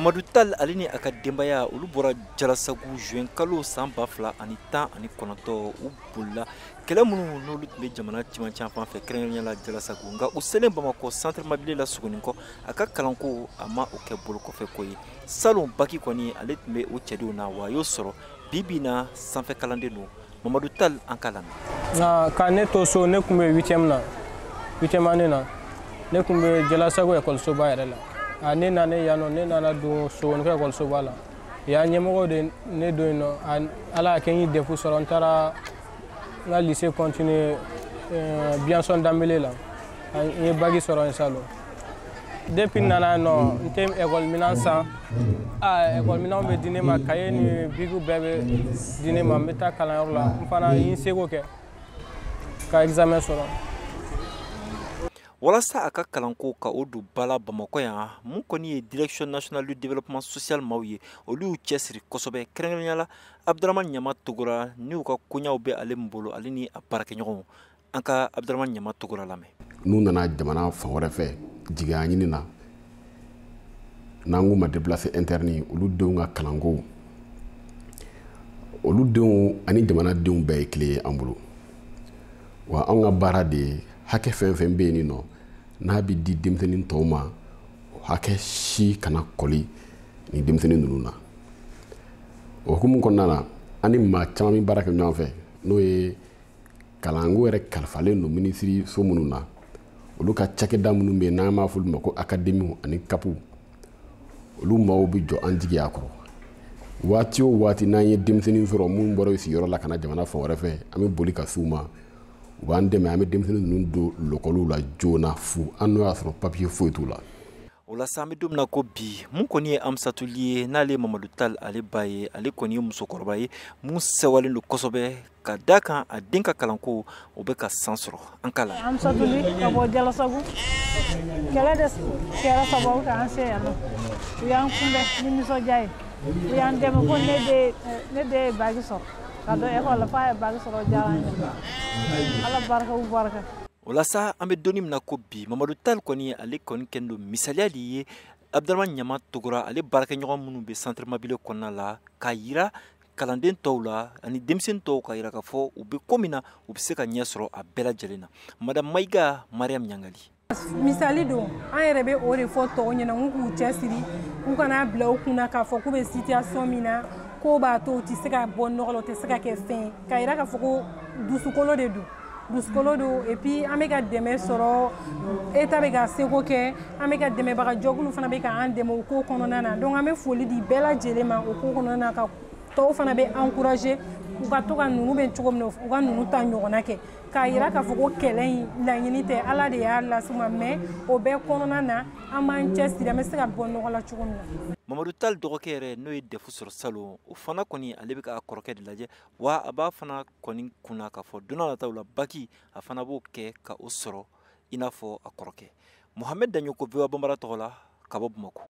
Mamadu Tall ale ni a ka denbaya, olu bɔra Jalasagu juin kalo san 2019. U bolila kɛlɛ minnu n'olu tun bɛ jamana cɛmancɛ fan fɛ, kɛrɛnkɛrɛnnenya la Jalasagu. Nka u selen Bamakɔ centre Mabile la Sogonikɔ, a ka kalanko a ma o kɛ bolokɔfɛ ko ye. Salon bac kɔni, ale tun bɛ o cɛdenw na, wa a y'o sɔrɔ. Bi bi na, sanfɛ kalanden don. Mamadu Tall, an ka lamɛn. Nka ka ne to so, ne tun bɛ huitième na, huitième année na. Ne tun bɛ Jalasagu ekɔlisoba yɛrɛ la. A ne nana yan nɔ, ne nana don Sogonikɔ ekɔlisoba la yan. Ɲɛmɔgɔw de ne don yen nɔ. Ala y'a kɛ n ye DEF sɔrɔ, n taara n ka lycée continuer Biyanson Danbele la. N ye bac sɔrɔ yen salon. Depuis n nana yan nɔ, n tɛ ekɔli minɛn san. A ekɔli minɛnw bɛ di ne ma, kaye ni bikiw bɛɛ bɛ di ne ma. N bɛ taa kalanyɔrɔ la, n fana ye n seko kɛ ka examen sɔrɔ. Walasa a ka kalanko ka o don ba la Bamakɔ yan, mun kɔni ye Direction nationale du développement social maaw ye, olu y'u cɛsiri kosɛbɛ, kɛrɛnkɛrɛnnenya la Abdramane Ɲama Togora n'u ka koɲaw bɛ ale min bolo, ale ni a baarakɛɲɔgɔnw. An ka Abdramane Ɲama Togora lamɛn. N'u nana jamana fan wɛrɛ fɛ jigiya ɲini na, n'an k'u ma déplacé interne, olu denw ka kalanko, olu denw ani jamana denw bɛɛ ye kelen ye an bolo. Wa anw ka baara de ye, hakɛ fɛn fɛn bɛ yen nɔ n'a bɛ di denmisɛnnin tɔw ma, o hakɛ si kana kɔli ni denmisɛnnin ninnu na. O hukumu kɔnɔna na, an ni maa caman bɛ baara kɛ ɲɔgɔn fɛ, n'o ye kalanko yɛrɛ kalifalen don minisiri so minnu na, olu ka cakɛda minnu bɛ yen n'an b'a fɔ olu ma ko académie ani CAP, olu maaw bɛ jɔ an jigiya kɔrɔ. Waati o waati n'an ye denmisɛnnin sɔrɔ minnu bɔra u sigiyɔrɔ la ka na jamana fan wɛrɛ fɛ, an bɛ boli ka s'u ma, u b'an dɛmɛ, an bɛ denmisɛnnin ninnu don lɔkɔliw la joona fu, an n'o y'a sɔrɔ papiye foyi t'u la. O la sa, an bɛ don min na ko bi, mun kɔni ye Amisatuli ye, n'ale ye Mamadu Tall ale ba ye, ale kɔni ye musokɔrɔba ye mun sɛwalen don kosɛbɛ ka da kan a den ka kalanko o bɛ ka san sɔrɔ. An ka la. Amisatuli ka bɔ Jalasagu. Kɛlɛ de kɛra sababu k'an se yan nɔ. U y'an kunbɛn ni nisɔndiya ye, u y'an dɛmɛ ko ne den ye bac sɔrɔ ka don ekɔli la, f'a ye bac sɔrɔ. O diyara an ye. Ala barika u barika. O la sa, an bɛ don min na ko bi, Mamadu Tall kɔni, ale kɔni kɛlen don misaliya de ye Abdramane Ɲama Togora ale baarakɛɲɔgɔn minnu bɛ centre Mabile kɔnɔna la, k'a yira kalanden tɔw la ani denmisɛnnin tɔw, ka yira k'a fɔ u bɛ ko min na, u bɛ se ka ɲɛ sɔrɔ a bɛɛ lajɛlen na. Madame Mayiga Mariam Ɲangali. Misali don. An yɛrɛ bɛ o de fɔ tɔw ɲɛna k'u k'u cɛsiri, u kana bila u kunna k'a fɔ k'u bɛ situation min na k'o b'a to u tɛ se ka bɔ nɔgɔ la, u tɛ se ka kɛ fɛn ye, k'a yira k'a fɔ ko dusukolo de don, dusukolo don. Et puis an bɛ ka dɛmɛ sɔrɔ, État bɛ ka seko kɛ, an bɛ ka dɛmɛbaga jɛkulu fana bɛ ka an dɛmɛ o ko kɔnɔna na. Donc an bɛ foli di bɛɛ lajɛlen ma o ko kɔnɔna na, ka tɔw fana bɛ encourager u ka to ka ninnu bɛ cogo min na, u ka ninnu ta ɲɔgɔnna kɛ, k'a yira k'a fɔ ko kɛlɛ in laɲini tɛ, Ala de y'a las'u ma. Mais o bɛɛ kɔnɔna na, an b'an cɛsiri, an bɛ se ka bɔ nɔgɔ la cogo min na. Mamadu Tall dɔgɔkɛ yɛrɛ, n'o ye DEF sɔrɔ salon, o fana kɔni, ale bɛ ka kɔrɔkɛ de lajɛ, wa a b'a fana kɔni kunna k'a fɔ don n'a nataw la, bac a fana b'o kɛ ka o sɔrɔ i n'a fɔ a kɔrɔkɛ. Mohamed Daɲoko, VOA Bambara tɔgɔ la, ka bɔ Bamakɔ.